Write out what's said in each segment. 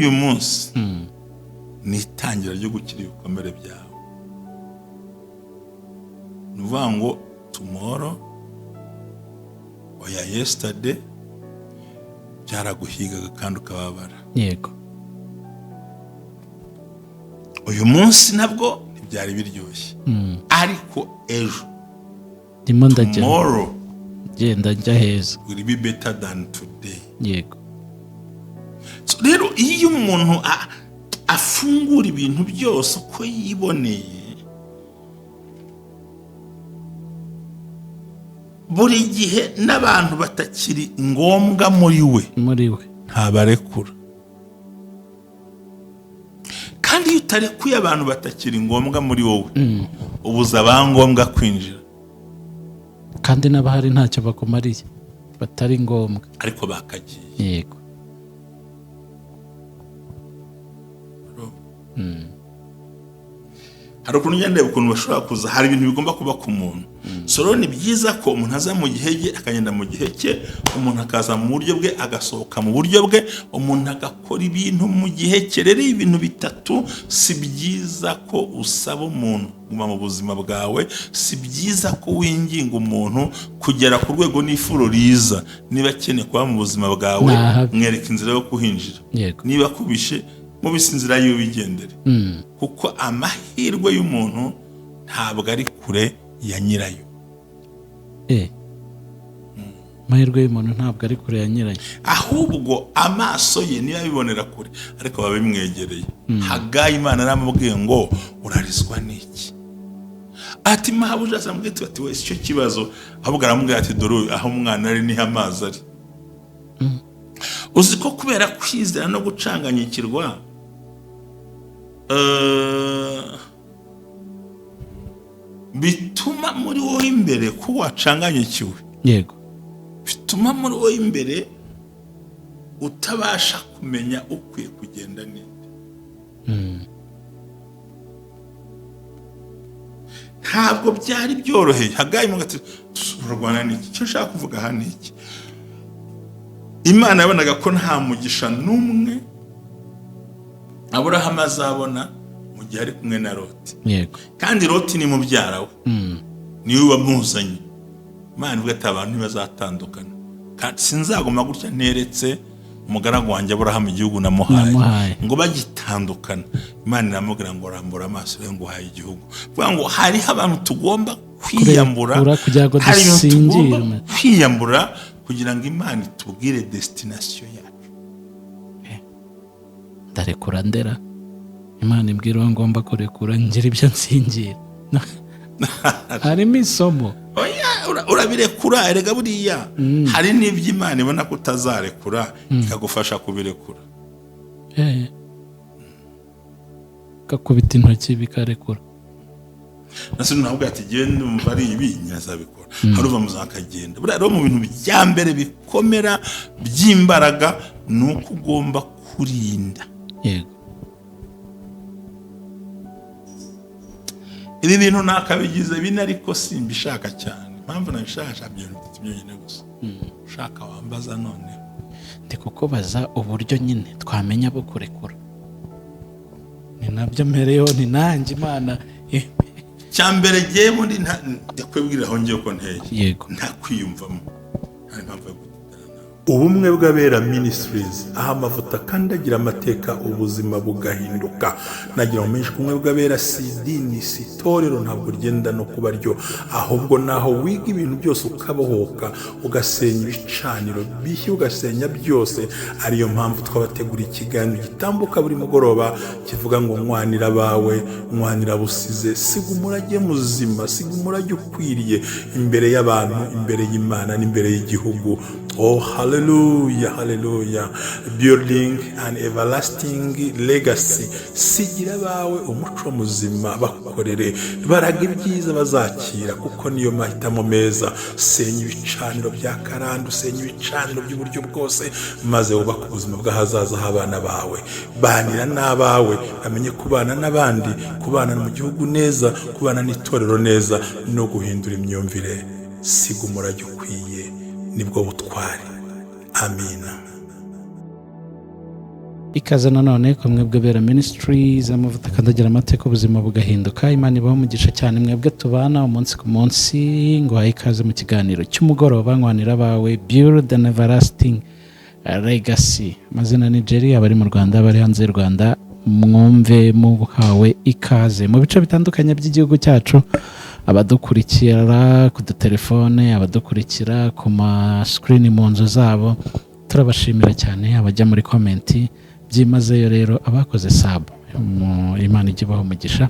Uyu munsi ni itangira ryo gukira ibikomere byawe. Ni ukuvuga ngo tomorrow, oya, yesterday byaraguhigaga kandi ukababara. Uyu munsi nabwo ntibyari biryoshye, ariko ejo, Ndimo ndajya tomorrow genda njya heza. will be better than today. So, rero iyo umuntu afungura ibintu byose uko yiboneye, buri gihe n'abantu batakiri ngombwa muri we, muri we, ntabarekura. Kandi iyo utarekuye abantu batakiri ngombwa muri wowe, ubuza abangombwa kwinjira. Kandi n'abahari ntacyo bakumariye, batari ngombwa. Ariko bakagiye. Hari ukuntu ugenda ndeba ukuntu bashobora kuza, hari ibintu bigomba kuba ku muntu. So rero ni byiza ko umuntu aza mu gihe cye, akagenda mu gihe cye, umuntu akaza mu buryo bwe, agasohoka mu buryo bwe, umuntu agakora ibintu mu gihe cye. Rero ibintu bitatu si byiza ko usaba umuntu kuguma mu buzima bwawe, si byiza ko winginga umuntu kugera ku rwego n'ifuro riza. Niba akeneye kuba mu buzima bwawe, Nahabe. mwereka inzira yo kuhinjira. Niba akubishe, mubise inzira yiwe, wigendere, kuko amahirwe y'umuntu ntabwo ari kure ya nyirayo. Amahirwe y'umuntu ntabwo ari kure ya nyirayo. Ahubwo amaso ye niyo abibonera kure, ariko baba bimwegereye. Hagayi, Imana aramubwiye ngo: "Urarizwa n'iki?" Ati: "Mabuja." Aramubwira ati: "We, si cyo kibazo." Ahubwo aramubwira ati: "Dore aho umwana ari niho amazi ari." Uzi ko kubera kwizera no gucanganyikirwa, bituma muri wowe imbere ko wacanganyikiwe, bituma muri wowe imbere utabasha kumenya ukwiye kugenda ninde. Ntabwo byari byoroheye Hagayi mu gati turarwana n'iki. Icyo nshaka kuvuga aha ni iki: Imana yabonaga ko nta mugisha n'umwe Aburahamu azabona mu gihe ari kumwe na Loti. Kandi Loti ni mubyara we, niwe wamuzanye. Imana ivuga ati: "Abantu ntibazatandukana, kandi sinzaguma gutya nteretse umugaragu wanjye Aburahamu igihugu namuhaye." Namuhaye. Ngo bagitandukana, Imana iramubwira ngo: "Rambura amaso rero, nguhaye igihugu." Kuvuga ngo hariho abantu tugomba kwiyambura, Kurekura kugira ngo hari ibintu tugomba dusingire. kwiyambura kugira ngo Imana itubwire destination yacu. Ndarekura ndera, Imana imbwira uwo ngomba kurekura, ngira ibyo nsingira. Harimo isomo. Oya, urabirekura. Erega buriya hari n'ibyo Imana ibona ko utazarekura, ikagufasha kubirekura. Gakubita intoki bikarekura. Nase ntabwo ati: "Jyewe ndumva ari ibi, nyazabikora." Hari uva muzima akagenda. Buriya rero mu bintu bya mbere bikomera by'imbaraga ni uko ugomba kurinda. Ibi bintu nakabigize bine, ariko simbishaka cyane. Impamvu nabishaka, nshaka ibintu bitatu byonyine gusa. Ushaka wambaza noneho. Ndi kukubaza uburyo nyine twamenya abo kurekura, ni nabyo mpereyeho, ni nanjye Imana. Cya mbere, jyewe ubundi ndakwibwira aho ngiye ko nteye. Nta kwiyumvamo, nta impamvu yo gutana nawe. Ubumwe bw'Abera Ministries, aho amavuta akandagira amateka, ubuzima bugahinduka. Nagira ngo menshi, ubumwe bw'Abera si idini, si itorero, ntabwo ryenda no kuba ryo, ahubwo naho wiga ibintu byose ukabohoka, ugasenya ibicaniro bishya, ugasenya byose. Ariyo mpamvu twabateguriye ikiganiro gitambuka buri mugoroba kivuga ngo "Nwanira abawe, nwanira busize, siga umurage muzima, siga umurage ukwiriye imbere y'abantu, imbere y'Imana n'imbere y'igihugu." Oh, hallelujah, hallelujah. Building an everlasting legacy. Sigira abawe umuco muzima, bakorere, baraga ibyiza bazakira, kuko niyo mahitamo meza. Senya ibicaniro bya karande, usenya ibicaniro by'uburyo bwose, maze wubake ubuzima bw'ahazaza h'abana bawe. Banira n'abawe, bamenye kubana n'abandi, kubana mu gihugu neza, kubana n'itorero neza, no guhindura imyumvire. Siga umurage ukwiye, nibwo butwari. Amina. Ikaze nanone ku Mwebwe Bera Ministries, amavuta akandagira amateka, ubuzima bugahinduka. Imana ibaho umugisha cyane mwebwe tubana umunsi ku munsi. Ngo ikaze mu kiganiro cy'umugoroba nkwanira abawe, Build an Everlasting Legacy. Amazina ni Jerry. Abari mu Rwanda, abari hanze y'u Rwanda, mwumve muhawe ikaze mu bice bitandukanye by'igihugu cyacu. Abadukurikira ku dutelefone, abadukurikira ku ma screen mu nzu zabo, turabashimira cyane. Abajya muri comment byimazeyo rero, abakoze sub, Imana ijya ibaha umugisha.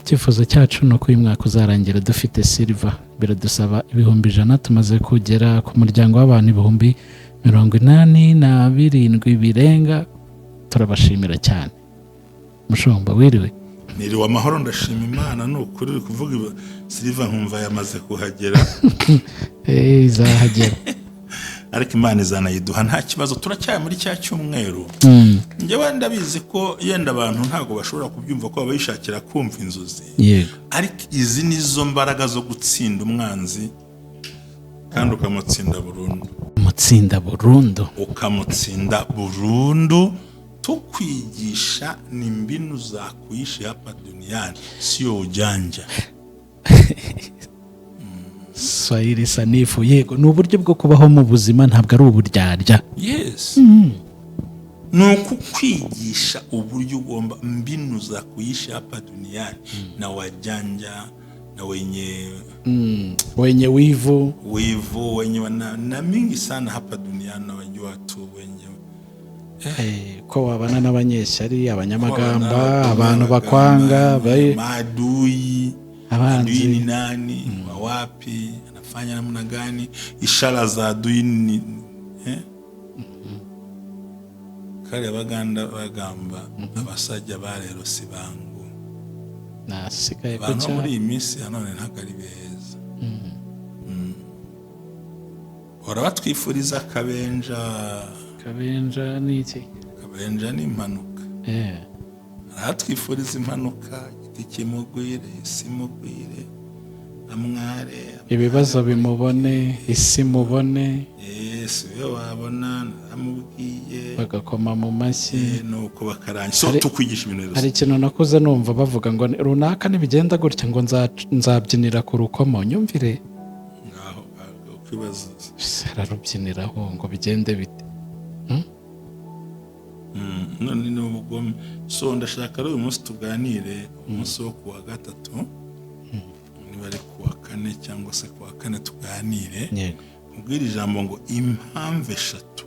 Icyifuzo cyacu ni uko uyu mwaka uzarangira dufite silver. Biradusaba 100,000. Tumaze kugera ku muryango w'abantu 87,000 birenga. Turabashimira cyane. Mushumba, wiriwe? Niriwe amahoro, ndashima Imana. Ni ukuri, uri kuvuga silver nkumva yamaze kuhagera. Izahagera. Ariko Imana izanayiduha, nta kibazo. Turacyari muri cya cyumweru. Njyewe ndabizi ko yenda abantu ntabwo bashobora kubyumva ko baba bishakira kumva inzozi, ariko izi ni zo mbaraga zo gutsinda umwanzi kandi ukamutsinda burundu. Mutsinda burundu. Ukamutsinda burundu. Tukwigisha ni mbinu za kuishi hapa duniani, sio ujanja. Swahili sanifu. Yego, ni uburyo bwo kubaho mu buzima, ntabwo ari uburyarya. Yes, ni ukukwigisha uburyo ugomba, mbinu za kuishi hapa duniani na wajanja na wenye Wenye wivu. Wivu, wenye wana, na mingi sana hapa duniani, na wajua tu wenye Ko wabana n'abanyeshyari, abanyamagamba, abantu bakwanga, maadui. Abanzi. Adui ni nani, wa wapi, anafanya namna gani, ishara za adui ni, eh? Kale Abaganda bagamba, abasajja ba leero si bangu. Nasigaye ku Abantu bo cyaro. Muri iyi minsi ya none ntabwo ari beza. Bahora batwifuriza akabenja. Kabenja ni iki? Akabenja ni impanuka. Aratwifuriza impanuka, igiti kimugwire, isi imugwire, amware. Ibibazo bimubone, isi mubone. Yesu we wabona naramubwiye. Bagakoma mu mashyi. Nuko bakarangiza. So tukwigisha ibintu rero. Hari ikintu nakuze numva bavuga ngo runaka nibigenda gutya ngo nzabyinira ku rukomo, nyumvire. Ngaho ukwibaza. Ararubyiniraho ngo bigende bite? None ni ubugome. So ndashaka rero uyu munsi tuganire, umunsi wo kuwa gatatu, niba ari kuwa kane cyangwa se kuwa kane, tuganire ubwira ijambo ngo impamvu eshatu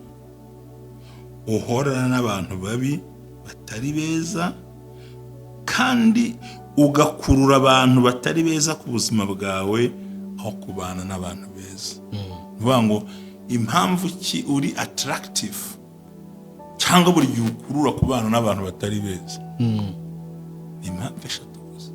uhorana n'abantu babi batari beza kandi ugakurura abantu batari beza ku buzima bwawe aho kubana n'abantu beza. Ni ukuvuga ngo impamvu ki uri attractive cyangwa buri gihe ukurura kubana n'abantu batari beza. Ni impamvu eshatu gusa.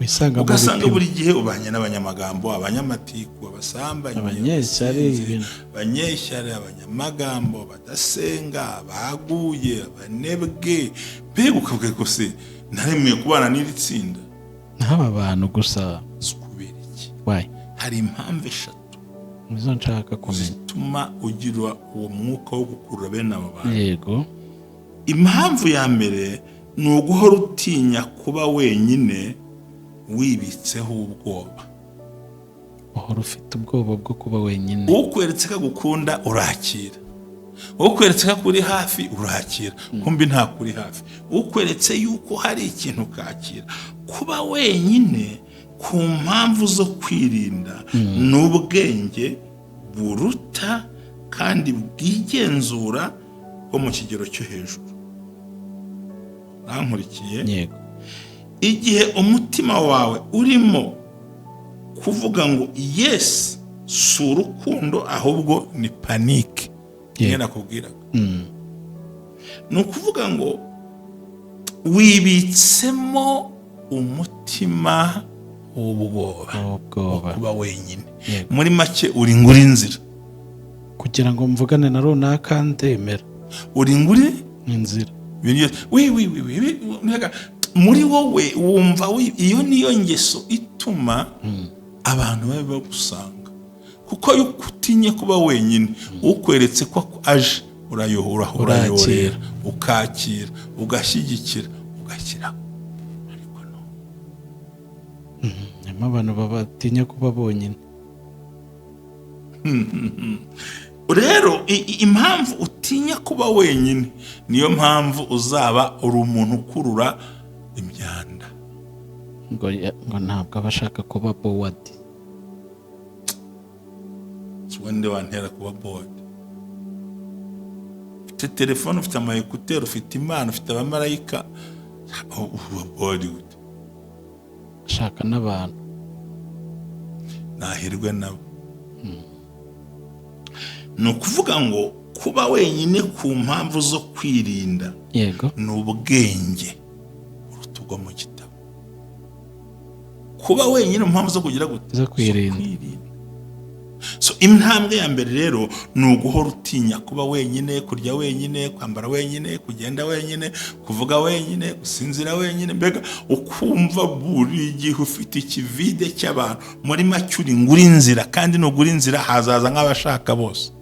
Wisanga mu Ugasanga bipimo. buri gihe ubanye n'abanyamagambo, abanyamatiku, abasambanyi, Abanyeshyari, abasinzi, ibintu. abanyeshyari, abanyamagambo, badasenga, abaguye, abanebwe. Mbega ukavuga ko se naremeye kubana n'iri tsinda? N'aba bantu gusa. Si ukubera iki? Why? Hari impamvu eshatu Nizo nshaka kumenya. zituma ugira uwo mwuka wo gukurura bene abo bantu. Impamvu ya mbere ni uguhora utinya kuba wenyine, wibitseho ubwoba. Uhora ufite ubwoba bwo kuba wenyine. Ukweretse ko agukunda urakira, ukweretse ko akuri hafi urakira, kumbi ntakuri hafi. Ukweretse yuko hari ikintu ukakira. Kuba wenyine ku mpamvu zo kwirinda ni ubwenge buruta kandi bwigenzura bwo mu kigero cyo hejuru. Nankurikiye? Yego. Igihe umutima wawe urimo kuvuga ngo yes, si urukundo ahubwo ni panique. Niyo nakubwiraga. Ni ukuvuga ngo wibitsemo umutima w'ubwoba Ubwoba. kuba wenyine. Muri make, uri nguri inzira. Kugira ngo mvugane na runaka ndemera. Uri nguri Inzira. Ibintu byose wi wi wi wi wi muri wowe wumva iyo niyo ngeso ituma abantu babe bagusanga, kuko iyo utinye kuba wenyine, ukweretse ko aje urayorera, Urakira. ukakira, ugashyigikira, ugashyiraho, ariko no Harimo abantu batinya kuba bonyine. Rero impamvu utinya kuba wenyine, niyo mpamvu uzaba uri umuntu ukurura imyanda. Ngo ntabwo aba ashaka kuba bored. Wende wantera kuba bored? Ufite telefone, ufite ama écouteurs, ufite Imana, ufite abamarayika, uba bored gute? Ashaka n'abantu. Nahirwe nabo. Ni ukuvuga ngo kuba wenyine ku mpamvu zo kwirinda ni ubwenge buruta ubwo mu gitabo. Kuba wenyine mu mpamvu zo kugira gute? Zo kwirinda. Kwirinda. So intambwe ya mbere rero ni uguhora utinya kuba wenyine, kurya wenyine, kwambara wenyine, kugenda wenyine, kuvuga wenyine, gusinzira wenyine, mbega ukumva buri gihe ufite ikivide cy'abantu. Muri make uri ngura inzira, kandi nugura inzira hazaza nk'abashaka bose.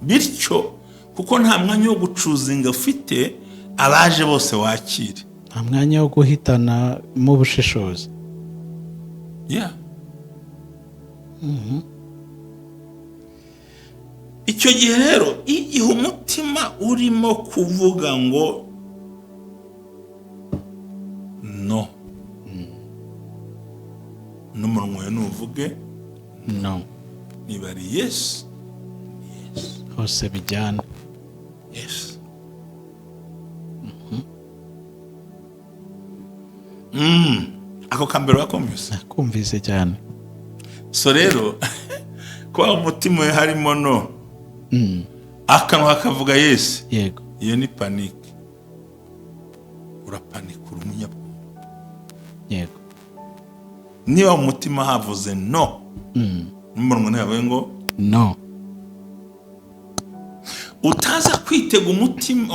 Bityo kuko nta mwanya wo guchoosinga ufite, abaje bose wakire. Nta mwanya wo guhitana mu bushishozi. Yeah. Icyo gihe rero, igihe umutima urimo kuvuga ngo no, n'umunwa wawe nuvuge no. Niba ari yes, yes. Hose bijyana. Yes. Ako kambere wakumvise? Nakumvise cyane. So rero kuba umutima we harimo no, akanwa kakavuga yes, iyo ni panic. Urapanikura umunyabwoba. Niba mu mutima havuze no, n'umunwa ntihavuge ngo no. Utaza kwitega umutima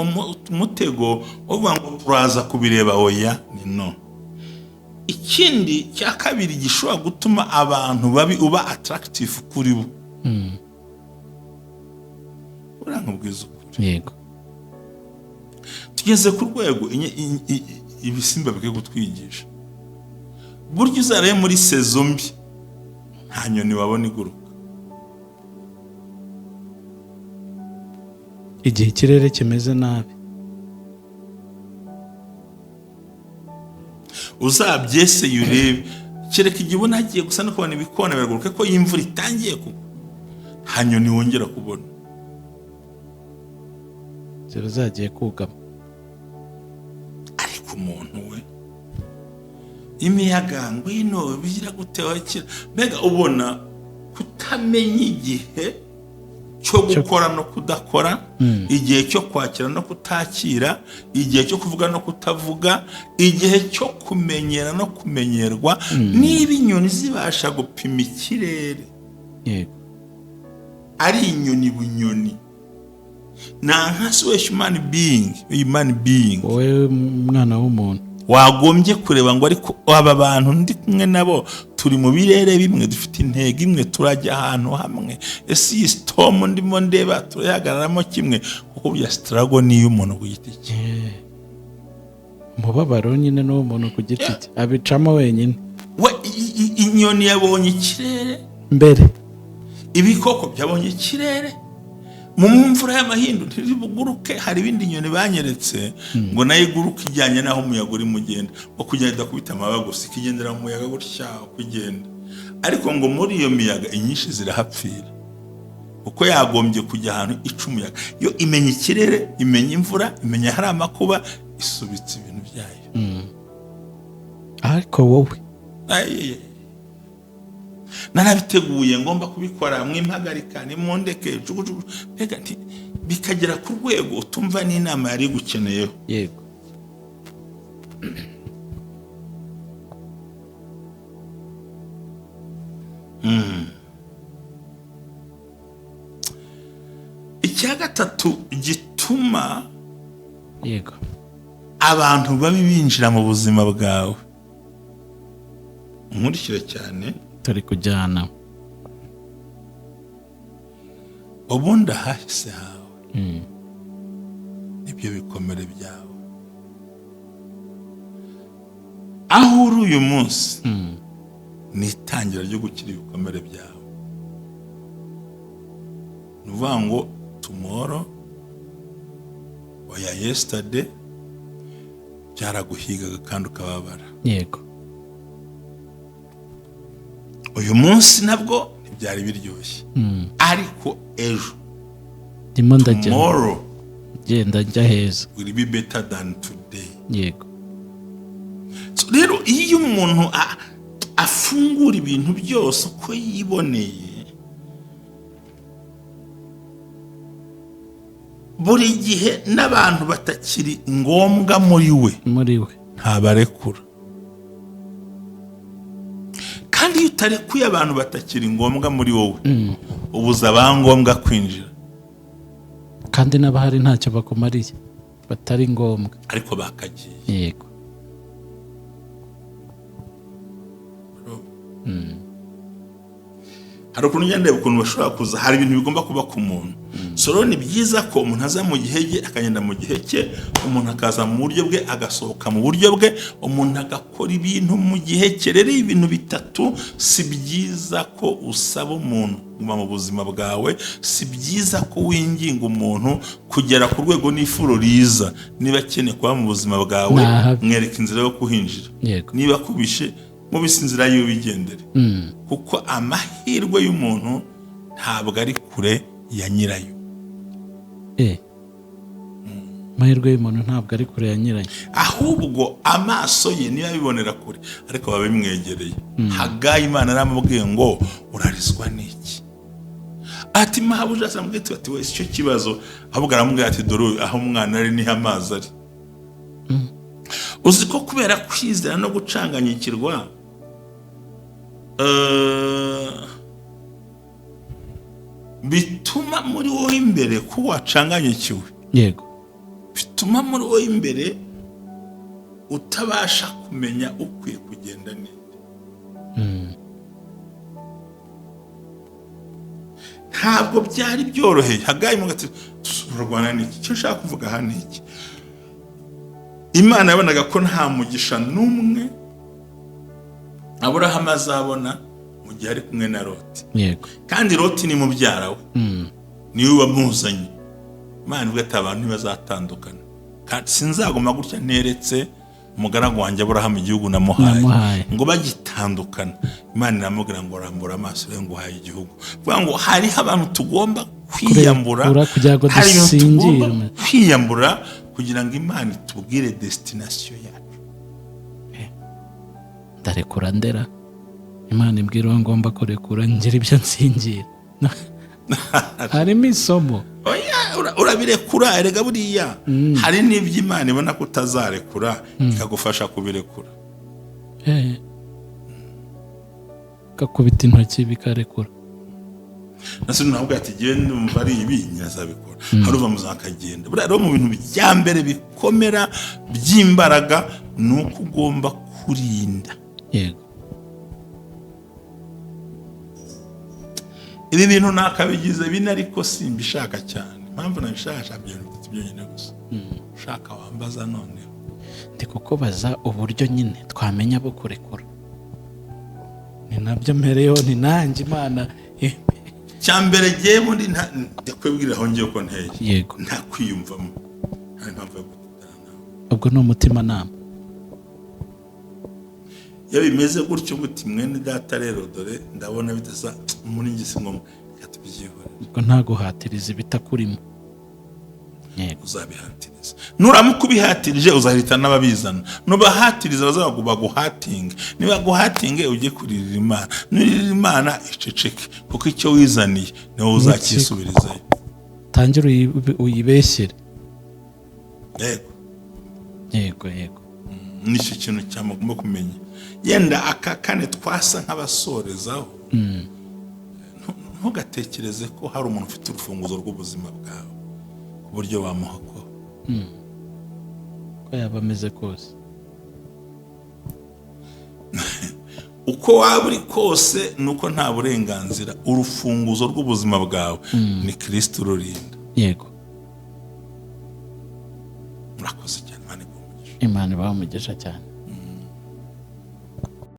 umutego uvuga ngo turaza kubireba. Oya, ni no. Ikindi cya kabiri gishobora gutuma abantu babi uba attractive kuri bo, urankubwiza ukuri, tugeze ku rwego ibisimba bikwiye kutwigisha. Burya uzaraye muri saison mbi, nta nyoni wabona iguruka. Igihe ikirere kimeze nabi. Uzabyeseye urebe, kereka igihe ubona hagiye gusa no kubona ibikona biraguruka, ko iyo imvura itangiye kugwa nta nyoni wongera kubona. Ziba zagiye kugama. Ariko umuntu we, imiyaga, ngwino, bigira gute, wakira, mbega ubona kutamenya igihe cyo gukora no kudakora, igihe cyo kwakira no kutakira, igihe cyo kuvuga no kutavuga, igihe cyo kumenyera no kumenyerwa. Niba inyoni zibasha gupima ikirere, ari inyoni bunyoni, nta nkasi we human being, human being, Wowe mwana w'umuntu, wagombye kureba ngo ariko aba bantu ndi kumwe nabo turi mu birere bimwe, dufite intego imwe, turajya ahantu hamwe? Ese iyi storm ndimo ndeba turayihagararamo kimwe? Kuko burya struggle ni iy'umuntu ku giti cye. Umubabaro nyine n'uw'umuntu ku giti cye, abicamo wenyine. We inyoni yabonye ikirere mbere. Ibikoko byabonye ikirere. Mu mvura y'amahindu ntiribuguruke. Hari ibindi nyoni banyeretse ngo nayo iguruke ijyanye n'aho umuyaga urimo ugenda, ngo kugenda idakubita amababa gusa, ikigendera mu muyaga gutya uko igenda. Ariko ngo muri iyo miyaga inyinshi zirahapfira, kuko yagombye kujya ahantu ica umuyaga. Yo imenya ikirere, imenya imvura, imenya ahari amakuba, isubitse ibintu byayo. Ariko wowe Ay, narabiteguye, ngomba kubikora, mwimpagarika, nimundeke, jugujugu, mbega bikagera ku rwego utumva n'inama yari igukeneyeho. Icya gatatu gituma abantu babi binjira mu buzima bwawe, nkurikire cyane. Turi kujyana. Ubundi ahahise hawe Nibyo bikomere byawe. Aho uri uyu munsi ni itangira ryo gukira ibikomere byawe. Ni ukuvuga ngo tomorrow, oya, yesterday byaraguhigaga kandi ukababara. Uyu munsi nabwo ntibyari biryoshye, ariko ejo, Ndimo ndagenda, tomorrow genda njya heza. will be better than today. So, rero iyo umuntu afungura ibintu byose uko yiboneye, buri gihe n'abantu batakiri ngombwa muri we, muri we, ntabarekura. Kandi iyo utarekuye abantu batakiri ngombwa muri wowe, ubuza abangombwa kwinjira. Kandi n'abahari ntacyo bakumariye, batari ngombwa. Ariko bakagiye. Hari ukuntu ugenda ndeba ukuntu bashobora kuza, hari ibintu bigomba kuba ku muntu. So rero ni byiza ko umuntu aza mu gihe cye, akagenda mu gihe cye, umuntu akaza mu buryo bwe, agasohoka mu buryo bwe, umuntu agakora ibintu mu gihe cye. Rero ibintu bitatu si byiza ko usaba umuntu kuguma mu buzima bwawe, si byiza ko winginga umuntu kugera ku rwego n'ifuro riza. Niba akeneye kuba mu buzima bwawe, Nahabe. mwereka inzira yo kuhinjira. Niba akubishe, mubise inzira yiwe, wigendere, kuko amahirwe y'umuntu ntabwo ari kure ya nyirayo. Amahirwe y'umuntu ntabwo ari kure ya nyirayo. Ahubwo amaso ye niyo abibonera kure, ariko baba bimwegereye. Hagayi, Imana yaramubwiye ngo: "Urarizwa n'iki?" Ati: "Mabuja." Aramubwira ati: "We, si cyo kibazo." Ahubwo aramubwira ati: "Dore aho umwana ari niho amazi ari." Uzi ko kubera kwizera no gucanganyikirwa, bituma muri wowe imbere ko wacanganyikiwe, bituma muri wowe imbere utabasha kumenya ukwiye kugenda neza. Ntabwo byari byoroheye Hagayi mu gati turarwana n'iki. Icyo nshaka kuvuga aha ni iki: Imana yabonaga ko nta mugisha n'umwe Aburahamu azabona mu gihe ari kumwe na Loti. Kandi Loti ni mubyara we, niwe wamuzanye. Imana ivuga ati: "Abantu ntibazatandukana, kandi sinzaguma gutya nteretse umugaragu wanjye Aburahamu igihugu namuhaye." Namuhaye. Ngo bagitandukana, Imana iramubwira ngo: "Rambura amaso rero, nguhaye igihugu." Kuvuga ngo hariho abantu tugomba kwiyambura, Kurekura kugira ngo hari ibintu tugomba dusingire. kwiyambura kugira ngo Imana itubwire destination yacu. Ndarekura ndera, Imana imbwira uwo ngomba kurekura, ngira ibyo nsingira. Harimo isomo. Oya, urabirekura. Erega buriya hari n'ibyo Imana ibona ko utazarekura, ikagufasha kubirekura. Gakubita intoki bikarekura. Nase ntabwo ati: "Jyewe ndumva ari ibi, nyazabikora." Hari uva muzakagenda. Buriya rero mu bintu bya mbere bikomera by'imbaraga ni uko ugomba kurinda. Ibi bintu nakabigize bine, ariko simbishaka cyane. Impamvu nabishaka, shaka ibintu bitatu byonyine gusa. Ushaka wambaza noneho. Ndi kukubaza uburyo nyine twamenya abo kurekura. Ni nabyo mpereyeho, ni nanjye Imana. Cya mbere, jyewe ubundi ndakwibwira aho ngiye uko nteye. Nta kwiyumvamo, nta impamvu yo gutana nawe. Ubwo ni umutimanama. Iyo bimeze gutyo, guti: "Mwene data, rero dore ndabona bidasa muri njye, si ngombwa, reka tubyihorere." Ubwo nta guhatiriza ibitakurimo. Uzabihatiriza, nuramuka ubihatirije uzahita n'ababizana. Nubahatiriza bazagu baguhatinge, niba guhatinge ujye kuririra Imana. Nuririra Imana, iceceke, kuko icyo wizaniye niwowe uzakisubirizayo. Tangire uyibeshyere. Yego. Yego. Nicyo kintu cyamugomba kumenya. Yenda aka kane twasa nk'abasorezaho: ntugatekereze ko hari umuntu ufite urufunguzo rw'ubuzima bwawe ku buryo wamuha ko Ko yaba ameze kose. Uko waba uri kose, ni uko nta burenganzira. Urufunguzo rw'ubuzima bwawe ni Kirisito ururinda. Urakoze cyane, Imana iguhe umugisha. Imana ibahe umugisha cyane.